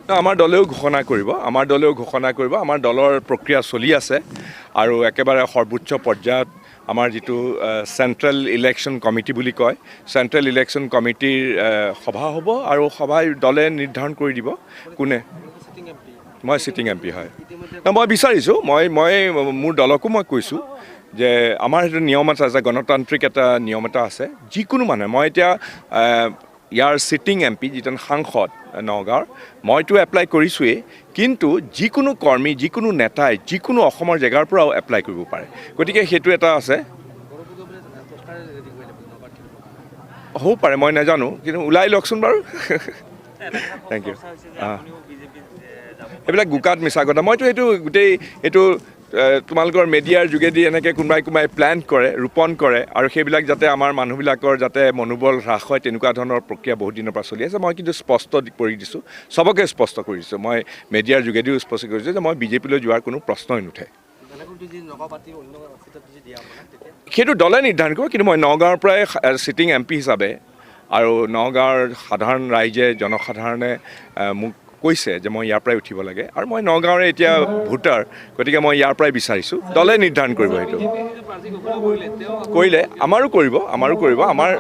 আমাৰ দলেও ঘোষণা কৰিব, আমাৰ দলেও ঘোষণা কৰিব। আমাৰ দলৰ প্ৰক্ৰিয়া চলি আছে আৰু একেবাৰে সৰ্বোচ্চ পৰ্যায়ত আমাৰ যিটো চেণ্ট্ৰেল ইলেকশ্যন কমিটি বুলি কয়, চেণ্ট্ৰেল ইলেকশ্যন কমিটিৰ সভা হ'ব আৰু সভাই দলে নিৰ্ধাৰণ কৰি দিব কোনে। মই ছিটিং এমপি হয়। মই বিচাৰিছোঁ, মই মই মোৰ দলকো মই কৈছোঁ যে আমাৰ সেইটো নিয়ম এটা আছে, গণতান্ত্ৰিক এটা নিয়ম এটা আছে। যিকোনো মানুহে, মই এতিয়া ইয়াৰ ছিটিং এমপি, যিজন সাংসদ নগাঁৱৰ, মইতো এপ্লাই কৰিছোঁৱেই, কিন্তু যিকোনো কৰ্মী, যিকোনো নেতাই যিকোনো অসমৰ জেগাৰ পৰাও এপ্লাই কৰিব পাৰে। গতিকে সেইটো এটা আছে। হ'ব পাৰে, মই নাজানো, কিন্তু ওলাই লওকচোন বাৰু। Thank U. এইবিলাক গোকাট মিছা কথা। মইতো এইটো গোটেই এইটো তোমালোকৰ মেডিয়াৰ যোগেদি এনেকৈ কোনোবাই কোনোবাই প্লেন কৰে, ৰোপণ কৰে আৰু সেইবিলাক যাতে আমাৰ মানুহবিলাকৰ যাতে মনোবল হ্ৰাস হয়, তেনেকুৱা ধৰণৰ প্ৰক্ৰিয়া বহুত দিনৰ পৰা চলি আছে। মই কিন্তু স্পষ্ট কৰি দিছোঁ, চবকে স্পষ্ট কৰি দিছোঁ, মই মেডিয়াৰ যোগেদিও স্পষ্ট কৰিছোঁ যে মই বিজেপিলৈ যোৱাৰ কোনো প্ৰশ্নই নুঠে। সেইটো দলে নিৰ্ধাৰণ কৰিব, কিন্তু মই নগাঁৱৰ পৰাই ছিটিং এমপি হিচাপে আৰু নগাঁৱৰ সাধাৰণ ৰাইজে, জনসাধাৰণে মোক কৈছে যে মই ইয়াৰ পৰাই উঠিব লাগে আৰু মই নগাঁৱৰে এতিয়া ভোটাৰ, গতিকে মই ইয়াৰ পৰাই বিচাৰিছোঁ। দলে নিৰ্ধাৰণ কৰিব। সেইটো কৰিলে আমাৰো কৰিব, আমাৰো কৰিব। আমাৰ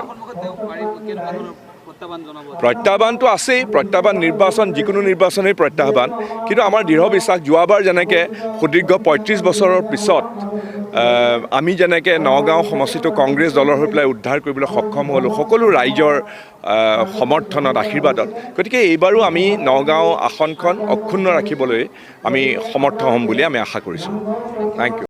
প্ৰত্যাহ্বানটো আছেই, প্ৰত্যাহ্বান নিৰ্বাচন, যিকোনো নিৰ্বাচনেই প্ৰত্যাহ্বান। কিন্তু আমাৰ দৃঢ় বিশ্বাস, যোৱাবাৰ যেনেকৈ সুদীৰ্ঘ 35 বছৰৰ পিছত আমি যেনেকৈ নগাঁও সমষ্টিটো কংগ্ৰেছ দলৰ হৈ পেলাই উদ্ধাৰ কৰিবলৈ সক্ষম হ'লোঁ সকলো ৰাইজৰ সমৰ্থনত, আশীৰ্বাদত, গতিকে এইবাৰো আমি নগাঁও আসনখন অক্ষুণ্ণ ৰাখিবলৈ আমি সমৰ্থ হ'ম বুলি আমি আশা কৰিছোঁ। Thank U.